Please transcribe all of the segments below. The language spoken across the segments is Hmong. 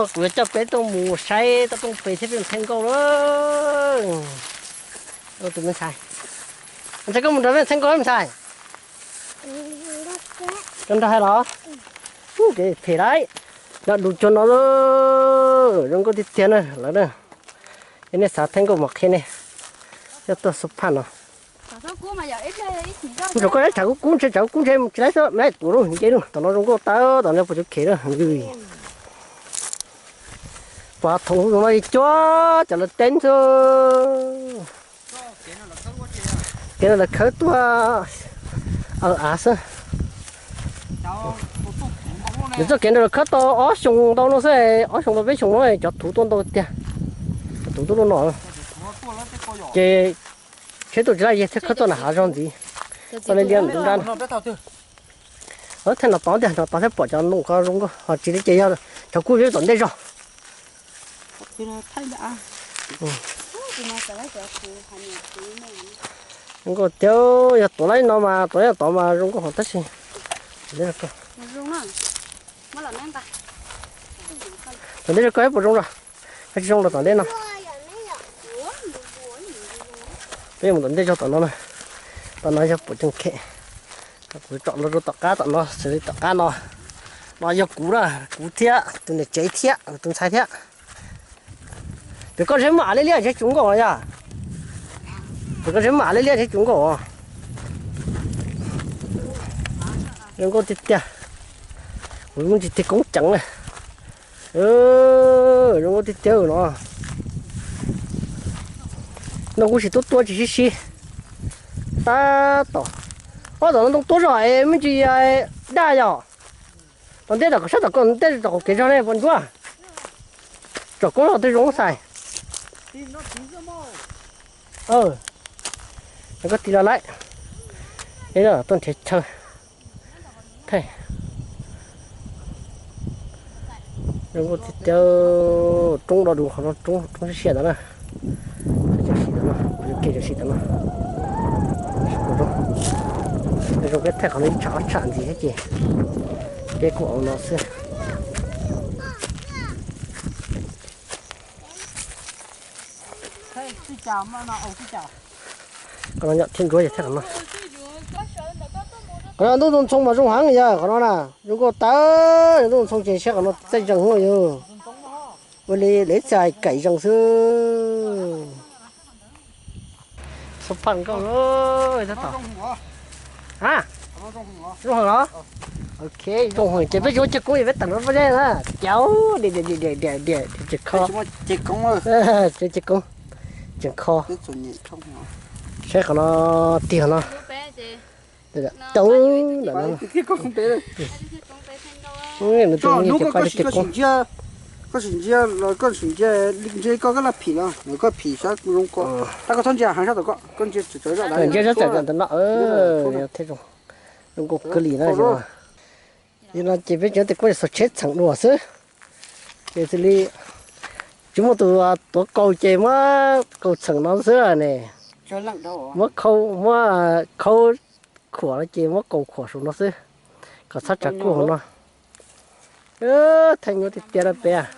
Kuv yuav coj peb tuaj mus saib toj roob pem thiab peb mus thaij nkauj lawm. Tus me ntxhais, ntxhais koj mus nrog peb thaij nkauj me ntxhais. Koj nrog hais los? Kev phem lawm, nyob du cuag no, zoo nkauj tiag tiag na lawm na. Es nej xav thaij nkauj mas qhia nej, coj tuaj xub phaj no. Ntshai koj ib tshav kub kub ntshe tshav kub kub ntshe mus tsis laib xwb, me tuav lub nce lub tom no zoo nkauj tawv tom no puas cov khem lawm. Pom thoom no li cuag cov lawv teeb xwb. Kev no lawv khawb tuaj av xwb. Nws txoj kev no lawv khawb tau ob xyoo ntau no xwb, ob xyoo tau peb xyoo no cov thuv tuaj ntau tiag. Cov thuv tuaj lub no ces tsheb tuaj tsis laj yeg thiab khawb tuaj nram hav zog ntxiv. Txoj li liab nram nrab no. Thaij no tod tiag, no tod thiab pom cov num ko zoo nkauj ho tsis li ces yog cov kub tom ntej zog. Zoo nkauj tiag, yog tuav laib no mas tuav laib tod mas zoo nkauj hov tab sis. Tom ntej zog koj puas zoo zog? Koj tsis zoo los tom ntej no. Peb mus tom ntej zog tom no na. Tom no yog pum ceeb khem. Kuv tsom los rau tom qab tom no, xws li tom qab no. No yog kuv na, kuv thiab tus niam tsev thiab tus ntxhais thiab. Pem koj zeb muaj av liab liab ntshe tsis zoo nkauj yog? Pem koj zeb muaj av liab liab ntshe tsis zoo nkauj. Zoo nkauj tiag tiag. Kuv muaj tsis tig koob ceev na. Zoo nkauj tiag tiag no. No kuv tsis tuaj tua tsis sib sib. Tab tom, ob tom no ntoo tuab zog es me ntsis daj yom. Tom ntej tom sab tom ko ntej tom qhov kev zog ne pos ntsuab. Tsom koob zog twb zoo xais. Koj tig los lawm. Tuaj nrhiav chaw. Zoo nkauj tiag tiag, roob do du qhov no, roob siab siab ntawd na. Sim ntawd no, kuv yuav kiag sim ntawd no. Zoo peb thaij qhov no ib tsham ob tsham ntxiv thiab ces peb kuj au no xwb. Qhov no nyom thiab ntsuab ces thiaj qhov no. Qhov no ntuj ntoo ntxhoo mas zoo heev yog qhov no na, zoo nkauj tawv, ntuj ntoo ntxhoo ces saib qhov no txaij zeeg yog. Ua li lawv txais kaim zeeg xwb. Xub phaj nkauj, tab tom. Ha, zoo heev los? Ok, zoo heev ces peb tsis muaj ceg koob es peb tawm no peb na. Cauv, diam diam diam diam, tsis kho. Ceg koob, tseem kho. Saib qhov no, tig qhov no. Cauv, ntawm no. Nws tus me nyuam ces paj ceg koob. Koj sim ntsia, koj sim ntsia, koj sim ntsia, ntsia koj koj laj phim no, koj phim saib zoo ko. Tab koj txhob ntsia heev sab tom koj, koj ntsia tawm zoj ntawm no, thiaj zoo. Zoo nkauj kawg li na. Yog no ces peb cov tes kuj xuas tsheb txheem dua xwb. Ces xws li tsis muaj tus tuav kaus ces muab kaus txheem no xwb ne. Muab khau, muab khau khuam no ces muab kaus khuam saum no xwb, kom txhob tsav kuj hauv no. Thaij nyuaj tiag tiag na peb.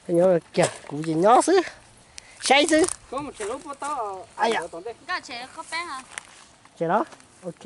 Thaij nyuaj kiag, kuv ces nyob xwb, saib xwb. Ces los, ok.